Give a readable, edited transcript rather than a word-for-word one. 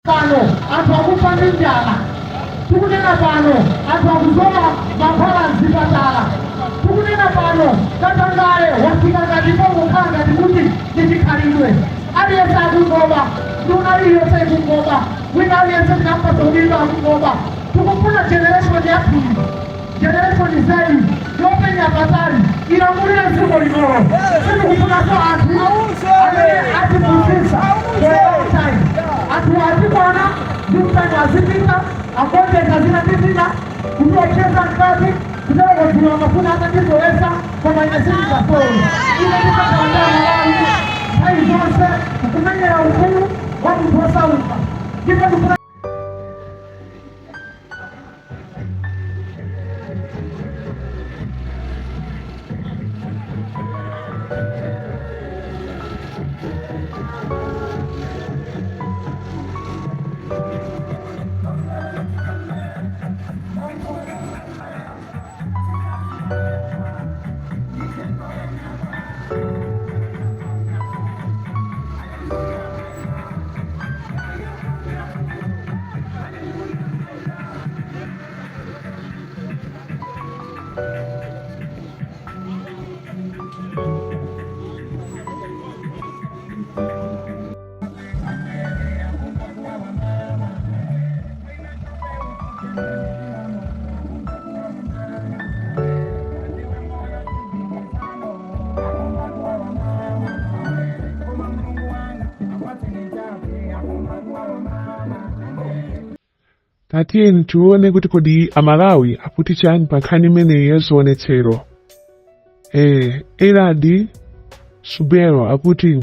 Pano anthu akufa ndi njala. Tikunena pano anthu akusowa mankhwala mzipatala. Tikunena pano katangale wafika ngati pongokhala ngati kuti ndi chikhalidwe. Aliyense akungoba, nduna iliyonse ikungoba, wina aliyense tinampatsa udindo akungoba. Tikufuna generation yathuyi, generation Z yopenya patali ilamulire dziko linolo. Sitikufunanso anthu amene atipusitsa for a long time. Anthu atikwana this time azipita akonjeza zina ndi zina kutiopseza mkati kutereko dzulo amafuna atandizowesa koma ine sindingasowe. Ine ndikakhala ndi Amalawi nthawi zonse kumenyera ufulu wa munthu osauka ndipo ndikufuna Tatiyeni tione kuti kodi Amalawi akuti chani pa nkhani imeneyi ya zionetsero. Eladi Subero akuti